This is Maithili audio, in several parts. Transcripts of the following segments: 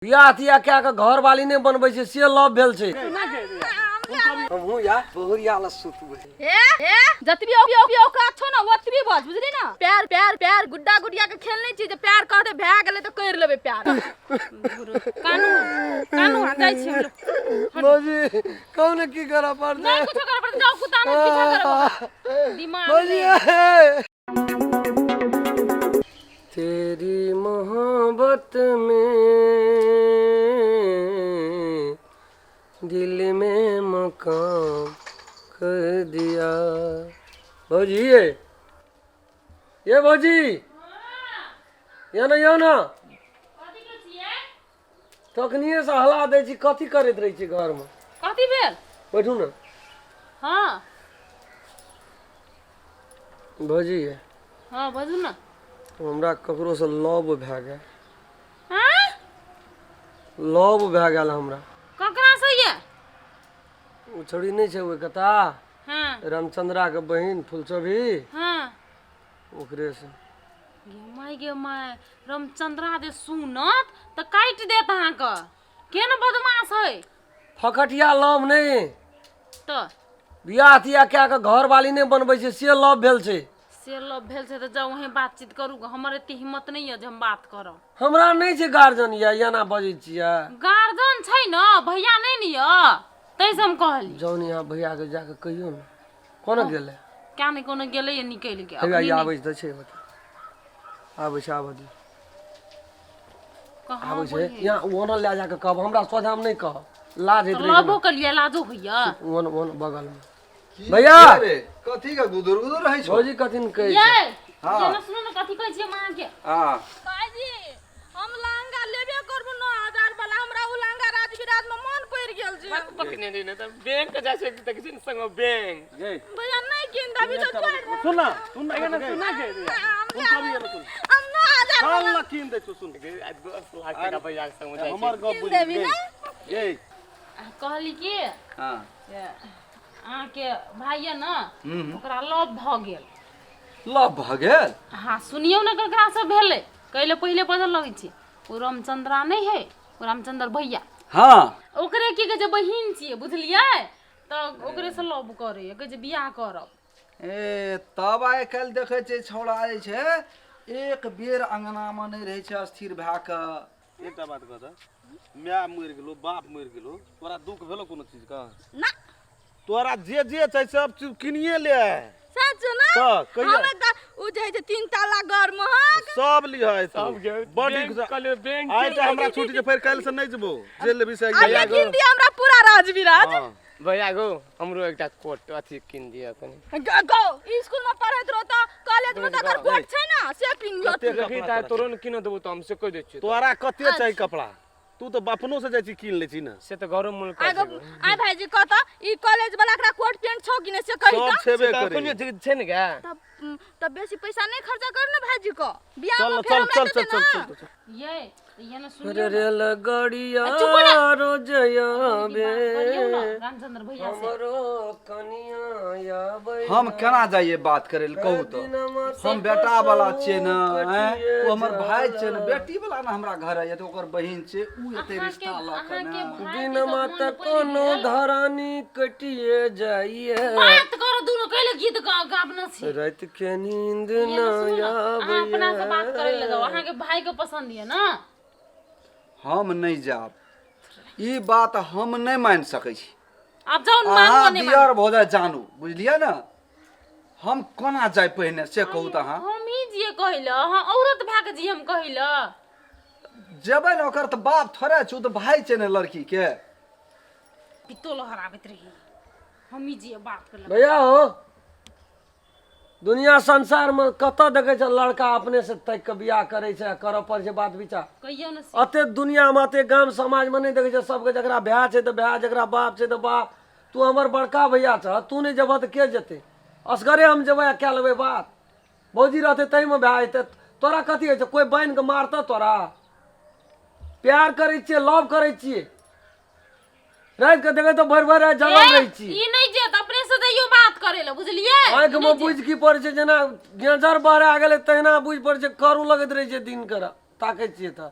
बियाह तियाह कए कऽ घरवाली नहि बनबै छै से लव भेल छै। हमहूँ या बहुरिया लए सुतबै। हे हे, जतबी औकात छौ ने ओतबी बज, बुझली ना? प्यार प्यार प्यार गुड्डा गुडिया के खेल नहीं छी जे प्यार कहते भए गेलै तऽ कर लेबै प्यार। कानू कानू, आ जाइ छी हम लोग। भौजी, कहू ने की करऽ पड़तै? नहीं कुछो करऽ पड़तै, जाउ कुत्ता ने पीछा करब दिमाग। भौजी, तेरी मोहब्बत में दिल में मकाम कर दिया। भौजी, ये ये भौजी, ये ना, ये ना। तखनिए से हला दै छी, कथी करैत रहै छी घरमे? कथी भेल? बैठू ने। हाँ। भौजी ये। हाँ, बाजू ने। हमरा ककरोसँ लव भए गेल। हाँ? लव भए गेल हमरा। ककरा से ये? ओ छौड़ी नहि छै ओहि कता, रामचंद्राके बहिन फुलचोभी, ओकरेसँ। गे माय, गे माय, रामचंद्रा जे सुनत तऽ काटि देत अहाँके। केहन बदमाश है। फकटिया लव नहि। तऽ बियाह तियाह कए कऽ घरवाली नहि बनबै छै से लव भेल छै। से लव भेल छै तऽ जाउ वहीं बातचीत करू। हमर एते हिम्मत नहि यऽ जे हम बात करब। हमरा नहि छै गार्जियन यऽ, एना बजै छियै? गार्जियन छै ने, भैया नहि ने यऽ, ताहिसँ हम कहली। जाउ ने यहाँ भैयाके जाकऽ कहियौ ने। कोना गेलै? क्या नहि, कोनो गेलै या निकलि गेल। हैया ई आबै छै तऽ छै, ओतऽ आबै छै, आबऽ दियौ। कहाँ? आबै छै यहाँ। ओना लए जाकऽ कहब, हमरा सोझामे नहि कहब, लाज होइत रहै छै। लबो के लिए लाजो होइया। ओन ओन बगलमे। की भैया! रे, कथी के गुदुर गुदुर रहै छौ? भौजी कथिन कहै ये छै? हाँ। ये सुनू ने, कथी कहै छियै हम अहाँके? हाँ। भाईजी, हम लहंगा लेबे करबो 9000 वाला। हमरा उ लहंगा राजविराज में मन पड़ि गेल छै। पकने रही ने तऽ बैंक जाइ छै, देखै छी ने संग बैंक। भैया, नहीं कीन देबी तऽ छोड़ दे। सुन ना, सुन ना, सुन ना के। हम हम 9000 चल ना, कीन दै छौ, सुन। 10 लाख टका भैया के संग जाइ छै। हमर गप बुझ। देबी ना? ये। कहली कि हाँ। जे अहाँके भाई यऽ ने, ओकरा लव भऽ गेल। लव भऽ गेल? हाँ, सुनियौ ने, ककरा से भेलै। कैले पहिले बजल लगै छी, ओ रामचंद्रा नहि है, ओ रामचंद्र भैया, ओकरे की कहै छै बहिन छियै, बुझलियै? तऽ ओकरे से लव करैए, कहै छै बियाह करब। ए तब आइ काल्हि देखै छियै छौड़ा जे छै एक बेर अङ्गनामे नहि रहै छै स्थिर भए कऽ। एकटा बात कह तऽ, माय मरि गेलो, बाप मरि गेलो, तोरा दुख भेलो कोनो चीज का? ना। तोरा जे जे छै सब चीज किनिए ले। सच ना? तऽ कहिया? हम तऽ उ जे होइ छै तीन ताला घर महक सब लिह सब गे। बड। बैंक कहलियै बैंक। आइ तऽ हमरा छुट्टी छै, फेर काल्हि से नहि जेबो, जे लेबी से। आ ये कीन दिया हमरा पूरा राजविराज। हाँ। भैया गो, हमरो एकटा कोट अथी कीन दिअ कनी। गो स्कूल में पढ़ैत रहो तऽ कॉलेज में तऽ एकर कोट छै ना, से पिन्हियो तू। देखी ताय तोरो ने कीन देबो तऽ हम से कहि दै छियौ। तोरा कते चाही कपड़ा? तू तऽ अपनो से जाइ छी कीन लै छी ने। से तऽ घरो मुल्क। आइ गो, आइ भाईजी, कह तऽ ई कॉलेज वाला एकरा कोट पैंट छौ कि नहि, से कही। सब तऽ छेबे तऽ करे। अखनियो छै ने गे। तब तब बेसी पैसा नहीं खर्चा कर ना भाईजी को बियाह चल में। न, फेर चल हमरा चल देते चल चल ना। चल चल। ये ये ने सुनियौ रे ने। रेलगाड़िया चुप ना। रोज बात करियौ ने आबे रामचंद्र भैया से। हमरो कनिया आबै। हम केना जाइए बात करै लए, कहू तऽ? हम बेटा वाला छियै ने, आँय? ओ हमर भाय छै ने, बेटी वाला ने हमरा घर आइ तऽ ओकर बहिन छै, उ एते अहाँके रिश्ता लऽ कऽ अहाँके ने। भाई के दिनमा जब तऽ मन पड़ि कोनो गेल धरानी कटिए जाइए। बात करो दुनू, कैले गीत गाबने छी? राति के नींद ये न ने सुनू ने, अहाँ अपना से बात करै लए जाउ। आबैए। अहाँके भाई के पसंद ये ना? हम नहि जायब, ई बात हम नहि मानि सकै छी। आब जाउ ने, मानू अहाँ आ नहि मानू। दियर भऽ जाय जानू, बुझलियै ने? हम कोना जाय पहिने से कहू तऽ अहाँ। हम ही जिए कहै अहाँ औरत भए के जिए हम कहै जेबै ने, ओकर तऽ बाप थोड़े छै, ओ तऽ भाय छै ने लड़की के। पित्तो लहराबैत रही, हम ही जिए बात कर। भैया हो, दुनिया संसार में कतऽ देखै छै लड़का अपने से ताकि कऽ बियाह करै छै आ करऽ पड़ै छै बात विचार? कहियौ ने से। अते दुनिया में, अते गाम समाज में नहि देखै छै? सबके जकरा भाय छै तऽ भाय, जकरा बाप छै तऽ बाप। तू हमर बड़का भैया छह, तू नहि जेबह तऽ के जेतै? असगरे हम जेबै आ कए लेबै बात? भौजी रहतै ताहिमे भए जेतै। तोरा कथी होइ छै? कोइ बान्हि कऽ मारतऽ तोरा? प्यार करै छियै, लव करै छियै, राति के देखै तऽ भरि भरि राति जगल रहै छी। ई नहि जेत, अपने से जइयो बात करे लए, बुझलियै? आँखि मे बुझि की पड़ै छै, जेना गेंजर बहरा गेलै तहिना बुझि पड़ै छै, करू लगैत रहै छै दिन के, ताकै छियै तऽ।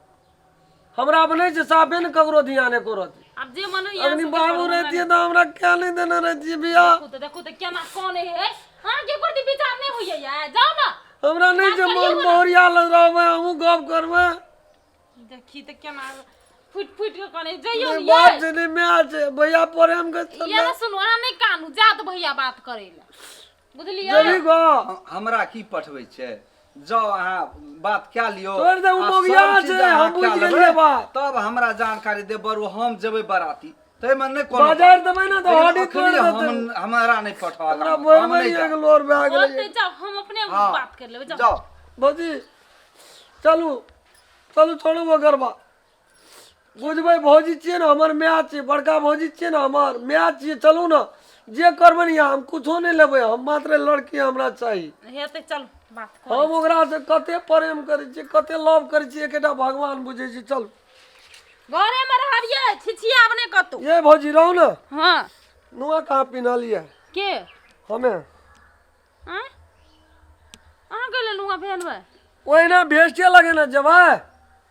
हमरा अब नहि छै साफे ने ककरो ध्यान एको रति। आब जे मन होइए अखनी बाबू रहतियै तऽ हमरा क्या नहि देने रहतियै बियाह। देखू तऽ, देखू तऽ केना कनै है। अहाँके एको रति विचार नहि होइए यै, जाउ ने। हमरा नहि छै बात मन, करियौ ने। बहुरिया लग रहबै, हमहूँ गप करबै। देखी तऽ केना फुटि फुटि कऽ कनै। जइयौ नहि ने बाप यै। छै नहि माय छै, भैया प्रेम के ये ने सुनू, अहाँ नहि कानू, जात भैया बात करै लए, बुझलियै? जबी गो। हमरा की पठबै छै? जाउ अहाँ बात कए लियौ। छोड़ि दे, ओ आ मौगिया सब चीज छै, अहाँ हम बुझि कए लेबै, गेलियै बात। तब हमरा जानकारी दे बरू, हम जेबै बराती, ताहिमे नहि कोनो। बाजार देबै ने तऽ लेकिन हड्डी अखनी तोड़ि देतै। हमरा नहि पठाउ हमरा आगाँ, हम भरि नहि भरि जायब। एक लोर भए गेलै। ओतै जाउ, हम अपने हँ, बात करि लेबै, जाउ। जाउ। भौजी चलू चलू, छोड़ू ओकर बात। बुझबै भौजी छियै ने हमर माय छियै, बड़का भौजी छियै ने हमर माय छियै। चलू ने, जे करबै ने हम कुछो नहि लेबै, हम मात्र लड़की हमरा चाही। हेतै, चलू बात कर। हम ओकरासँ कते प्रेम करै छियै, कते लव करै छियै, एकेटा भगवान बुझै छै। चलू। घरेमे रहबियै, छिछियाब नहि कतौ। ये भौजी रहू ने। हँ। नुआ कहाँ पिन्हलियै? के? हमे। आँय, अहाँ के लेल नुआ पहनबै? ओहिना भेस्टे लगे ने जेबै।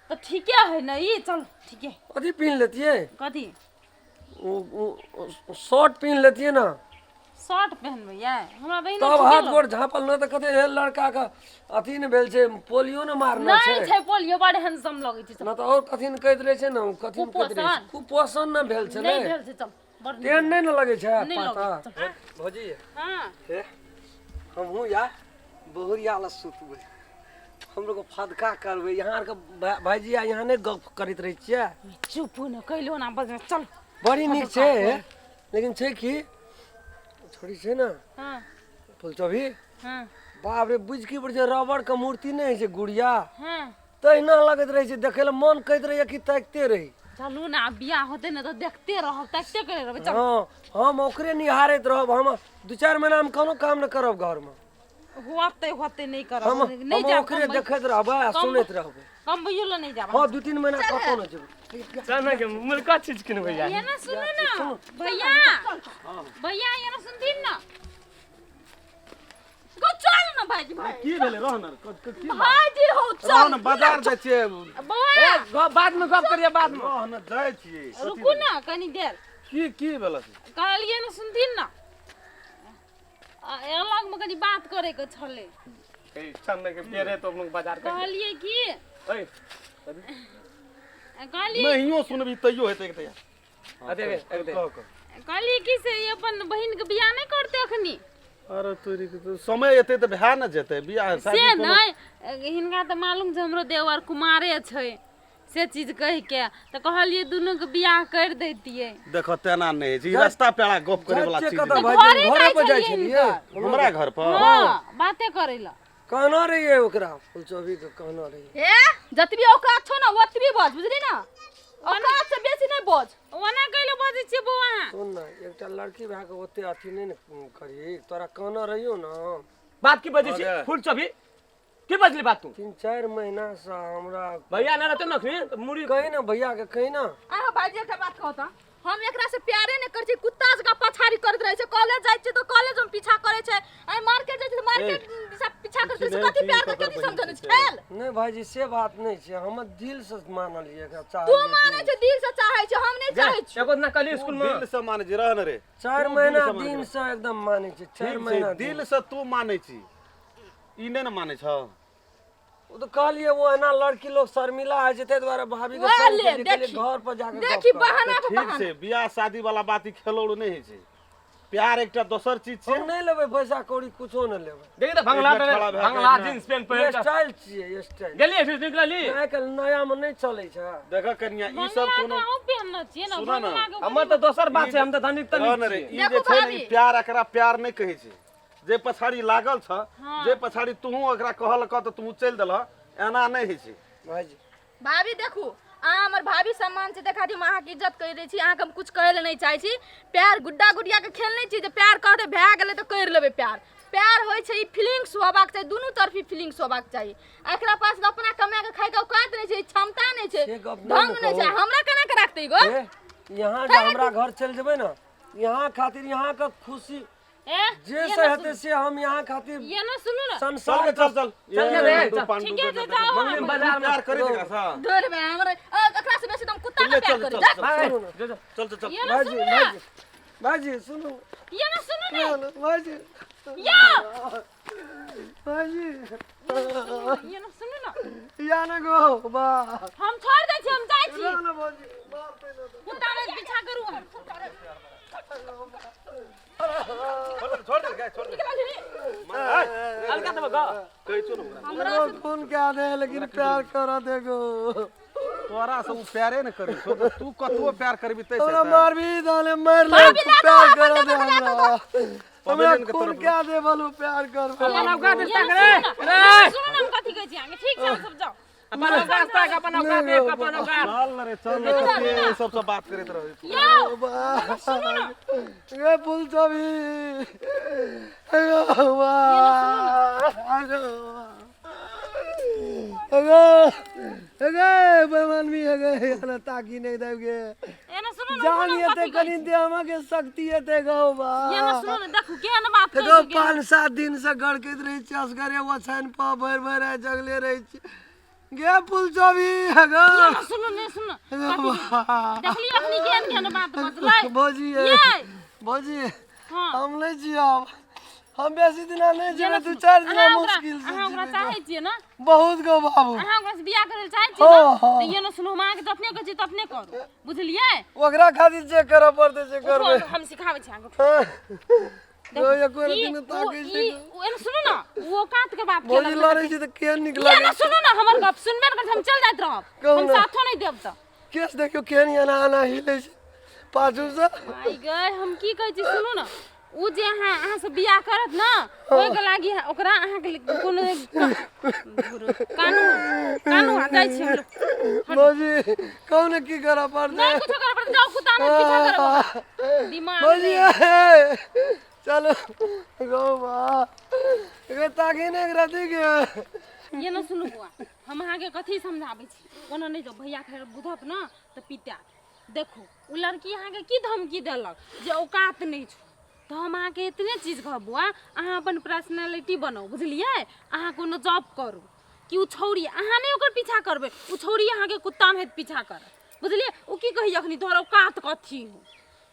तऽ ठीके है ने ई, चल ठीके। कथी पिन्ह लेतियै? कथी? शर्ट पिन्ह लेतियै ने। शर्ट पहनबै यै? हमरा बहिन तब हाथ गोड़ झाँपल न तऽ कते हे लड़का के अथी ने भेल छै, पोलियो ने मारना नहि छै। छै पोलियो, बड़ हैंडसम लगै छै। न तऽ आओर कथी ने कहैत रहै छै ने, ओ कथी ने कहैत रहै छै, कुपोषण ने भेल छै? नहि भेल छै, चल बड़ नीक। तेहन नहि ने लगै छै नहि लगै पाता। छै। भौजी। हँ। हे हमहूँ या बहुरिया लए सुतबै, हमरो के फदका करबै। यहाँ आरके भाईजी आ यहाँ नहि गप करैत रहै छियै? चुप ने कैलो ना बजना, चल। बड़ी नीक छै, लेकिन छै कि छोड़ी छै ने। हँ। फुलचोभी। हँ। बाप रे, बुझि की पड़ै छै, रबड़ के मूर्ति नहि होइ छै गुड़िया? हँ। तहिना लगैत रहै छै देखै लए, मन कहैत रहैए कि ताकिते रही। चलू ने, आब बियाह होतै ने तऽ देखते रहब, ताकिते करे रहबै, चल। हँ, हम ओकरे निहारैत रहब। हम 2-4 महीनामे कोनो काम नहि करब घरमे। होतै होतै, नहि करब। हम नहि हम जायब। ओकरे देखैत रहबै आ सुनैत रहबै। कमबैयो लए नहि जायब। हँ, 2-3 महीना कतहु नहि जेबै। चल ने, मुल्का चीज किनबै जा। ये ना सुनू ना भैया, भैया ये ना सुनथिन ना। गो चल ना भाईजी, भाई की भेलै? रह ने, की बात? भाईजी हो, रह चल ने, बाजार जाइ छियै। बौआ। बाद में गप करिए, बाद में। रह ने, जाइ छियै। रुकू ना कनी देर। की की भेलै? कहलियै ने सुनथिन ना, अलग में कनी बात करे के छलै। चल ने के पेरे तो हम लोग बाजार कर। कहलियै की ओए। कहलियै। नहियो सुनबी तैयो हेतै तैयार। अरे अरे। कह कह। कहलियै की से ई अपन बहिन के बियाह नहि करते अखनी? अरे तोरी के तो समय एतै तऽ भए ने जेतै बियाह से शादी कोनो। नहि, हिनका तऽ मालूम छै हमरो देवर कुमारे छै, से चीज कहि के तऽ कहलियै दुनू के बियाह कर दैतियै। देखो, तेना नहि होइ छै, ई रस्ता पेड़ा गप करे वाला जाइ चीज छियै कतऽ नहि। भाईजी? घरे घरे पर जाइ जाइ छलियै छलियै। हिनकर। हमरा घर पर। हँ, बाते करै लए। कहना रहियै ओकरा, फुलचोभी के कहना रहियै। हे, जतबी औकात छौ ने ओतबी बज, बुझली ने? औकात से बेसी नहि बज। ओना कैले बजै छियै बौआ अहाँ? सुन ने, एकटा लड़की भए कऽ ओते अथी नहि ने करही, तोरा कहना रहियौ ने। बात की बजै छी? फुल चोभी की बजली बात तू? 3-4 महीना से हमरा भैया नहि रहते नखनी तऽ मुड़ी। कही ने भैया के, कही ने। आहो भाईजी, एकटा बात कहू तऽ, हम एकरा से प्यारे नहि करै छी। कुत्ता जकाँ पछाड़ी करैत रहै छै। कॉलेज जाइ छियै तऽ कॉलेज मे पीछा करै छै, आइ मार्केट जाइ छियै तऽ मार्केट दिसा पीछा करैत रहै छै। कथी प्यार के कथी समझने छै खेल? नहि भाईजी, से बात नहि छै, हमर दिल से मानलियै एकरा। तू चाहलियै। मानै छै, दिल से चाहै छै, हम नहि चाहै छी। एगो दिना कहली स्कूल में। दिल से मानै छी, रह ने रे। 4 तू महीना दिल से मानै दिन छी। से एकदम मानै छै, 4 ठीक छै महीना दिन। दिल से तू मानै छी, ई नहि ने मानै छौ। ओ तऽ कहलियै, ओ एना लड़की लोग शर्मिला होइ छै, ताहि दुआरे भाभी के वएह संग ले, केलियै, कहलियै देखी। घर पर जाके गप देखी करब। बहाना पर ठीक बहाना। छै, बियाह शादी वाला बात ई खेलौड़ नहि होइ छै, प्यार एकटा दोसर चीज छै। हम नहि लेबै पैसा कौड़ी, कुछो नहि लेबै। देखी तऽ भंगला एक बेर खड़ा भए भंगला के जींस पेंट पहिर कऽ स्टाइल छियै, स्टाइल। गेलियै फिर निकलली। आइ काल्हि नया मे नहि चलै छै। देख कनिया, ई सब बंगला कोनो के अहूँ पहिनने छियै ने? सुनऽ ने। बंगला के। हमर तऽ दोसर बात छै, हम तऽ धनिक रह तनिक ने रे। छियै। ई जे देखू छै ने, भाभी। ई प्यार, एकरा प्यार नहि कहै छै। जे पछाड़ी लागल छ, जे पछाड़ी तूहू एकरा कहलक तऽ तूहू चलि देलह, एना नहि होइ छै। भाईजी। भाभी देखू, अहाँ हमर भाभी सम्मान छै, देखा हम अहाँके इज्जत करि दै छी। अहाँके हम कुछ कहै लए नहि चाहै छी। प्यार गुड्डा गुडिया के खेल नहि छी जे प्यार कहतै भए गेलै तऽ करि लेबै प्यार। प्यार होइ छै ई फीलिंग्स होबाक चाही, दुनू तरफी फीलिंग्स होबाक चाही। एकरा पास तऽ अपना कमा के खाइके औकात नहि छै, क्षमता नहि छै, से गप नहि ढंग ने नहि छै। कहू। हमरा केना के राखतै गो? हे, यहाँ जे हमरा घर चलि जेबै ने, यहाँ खातिर यहाँ के खुशी ए जे से हेतै से हम यहाँ खातिर ये ना सुनू ना संसार चल चल चल रे, चल। ठीके छै जाओ मंगली में बाजार में प्यार करे जेकरा से डर में हमरा एकरा से बेसी तो हम कुत्ता के ले प्यार चल करी चल जा भाई, सुनू ना। जो, जो। चल चल चल ये ना भाईजी सुनू ना भाईजी भाईजी सुनू ये ना सुनू ना भाईजी या भाईजी ये ना सुनू ना या ना गो बा हम छोड़ दै छी हम जाइ छी ना ना भौजी मारते ना कुत्ता के पीछा करू हम छोड़ दे गाय छोड़ दे अलगा देबो गो कहै छौ ने ओकरा हमरा खून क्या दे लेकिन प्यार करा दे गो तोरा से उ प्यारे न करै छौ तऽ तू कतबो प्यार करबी तै से हमरा मार भी दाले मार ले भाभी ला दो, प्यार अपन करा दे देबो, ला दो। हमरा हमरा पवेलियन के खून तरफ क्या दे बोलू प्यार कर अपन औकात ये तक ना रे सुनू ना रे सुनू ना हम कथी कहै छी अहाँके ठीक छै हम सब जाओ अपन औकात तक अपन औकात देख अपन औकात चल न रे चल न कते सब से बात करैत रहै यौ ये पुल सभी अरे वाह अरे अरे बेमान भी अरे ना ताकी नहीं देबगे एना सुनू ना जान येते कनी दे আমাके शक्ति येते गो बा ये ना सुनू ना देखू केहन बात देखो कहै छी 5-7 दिन से गड़कैत रहै छी असगरे ओछाइन पर भरि भरि राति जगले रहै छी गे पुल चौबी गो ये ना सुनू ने सुनू देखली अखनी केहन केहन बात बजलै भौजी ये भौजी हाँ। हम नहीं जियब हम बेसी दिना नहीं ये जीबै ना 2-4 दिना अहाँ ओकरा मुश्किल से अहाँ ओकरा जीबै चाहै छियै ना बहुत गो बाबू अहाँ ओकरा से बियाह करै लए चाहै छियै ना हाँ, हाँ। तऽ ये ना सुनू हम अहाँके जतने कहै छी ततने करू बुझलियै ओकरा खातिर जे करऽ पड़तै से उठू, करबै हम सिखाबै छी अहाँके हाँ। देखू, ओ एको ई- रति नहि ओ- ताकै छै ई- ओ- एना सुनू ना ओ औकात के बात भौजी केलक लड़ै छी तऽ केहन नीक ये लागै ना सुनू ना हमर गप सुनबे ने करै छी, हम चल जाइत रहब कहू हम ना। साथो नहीं देब तऽ केस देखियौ केहन एना एना हिलै छै पाछू से माय गए हम की कहै छी सुनू ना उ जे अहाँ अहाँ से बियाह करत ना ओहिके लागी ओकरा अहाँके कोनो कानून कानून आ जाइ छी हम लोग भौजी कहू ने की करऽ पड़तै नहीं कुछो करऽ पड़तै जाउ कुत्ता ने पीछा करब ओकरा। दिमाग भौजी नहि। चलो गौ बा एकरा ताकी ने एकरा के ये ना सुनू बुआ हम अहाँके कथी समझाबै छी कोनो नहि जाउ भैया फेर बुझत ना तऽ पिटायत देखू उ लड़की अहाँके की धमकी देलक जे औकात नहि छौ तऽ हम अहाँके एतने चीज कहब बौआ अहाँ अपन पर्सनैलिटी बनाउ बुझलियै अहाँ कोनो जॉब करू कि उ छौड़ी अहाँ नहि ओकर पीछा करबै उ छौड़ी अहाँके कुत्ता नाहित पीछा करत बुझलियै उ की कहैए अखनी तोहर औकात कथी हौ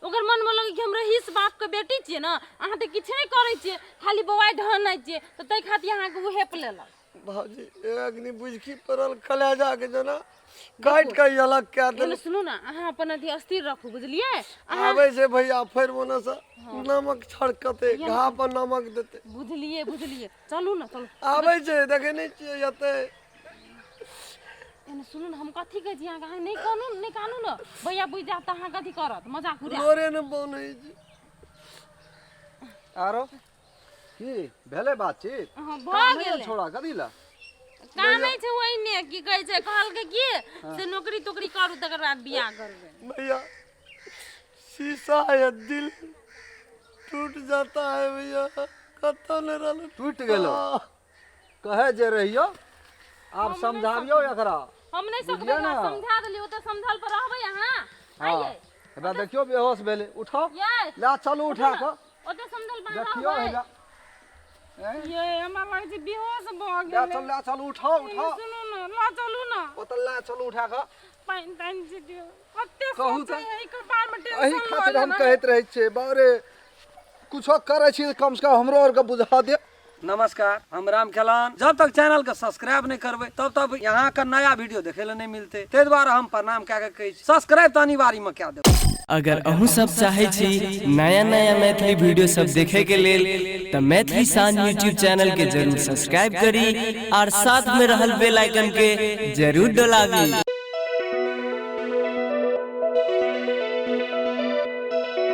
ओकर मनमे लगै कि हम रहीस बापके बेटी छियै ने अहाँ तऽ किछु नहि करै छियै खाली बौआइ ढहनाइ छियै तऽ ताहि खातिर अहाँके ओ हेप लेलक भौजी अग्नि बुझकी पड़ल कलेजा के जेना काटि के अलग कए एने देलक सुनू ने अहाँ अपन अथी अस्थिर रखू बुझलियै अहाँ आबै छै भैया फेर ओने से नमक छड़कतै घाव पर नमक देतै बुझलियै बुझलियै चलू ने चलू आबै छै देखै नहि छियै एतै एने सुनू ने हम कथी कहै छी अहाँके अहाँ नहि कानू नहि कानू ने भैया बुझि जायत तऽ अहाँ कथी करत मजाक उड़ायत लोरे ने बनै छै आरो की भेलै बातचीत हँ, भऽ कानै गेलै छोड़ा कथी लए कानै छै ओहिने की कहै छै कहलकै की से नौकरी तोकरी करू तकर बाद बियाह करबै भैया शीशा है दिल टूट जाता है भैया कतौ नहीं रहल टूटि गेलो कहै जे रहियो आब समझाबियौ एकरा हम नहि सकबै बुझलियै ने? समझा देलियै ओतऽ समझल पर रहबै अहाँ हँ आइयै एकरा देखियौ बेहोश भेलै उठाउ यै लए चलू उठा कऽ ओतऽ समझल पर देखियौ रहबै हेबा ये हमरा लागै छै बेहोश भऽ लए गेलै चल लए चलू उठाउ उठाउ सुनू ने लऽ चलू ने ओतऽ लए चलू उठा कऽ पानि तानि छिटियौ कते कहू सोचै तऽ। है एकर बारेमे एहि टेंशन लऽ खातिर हम लेना कहैत रहै छियै बारे कुछो करै छी तऽ कमसँ कम हमरो आरके बुझा दे नमस्कार हम राम खेलान जब तक चैनल के सब्सक्राइब नहीं करबै तब तक यहाँ का नया वीडियो देखे ला नहीं मिलते ताहि दुआरे हम प्रणाम कए के कहै छी सब्सक्राइब तऽ अनिवार्य में कए देबै अगर अहूँ सब चाहै छी नया नया मैथिली वीडियो सब देखे के लेल तऽ मैथिली शान यूट्यूब चैनल के जरूर सब्सक्राइब करी और साथ में रहल बेल आइकन के जरूर डोलाबी।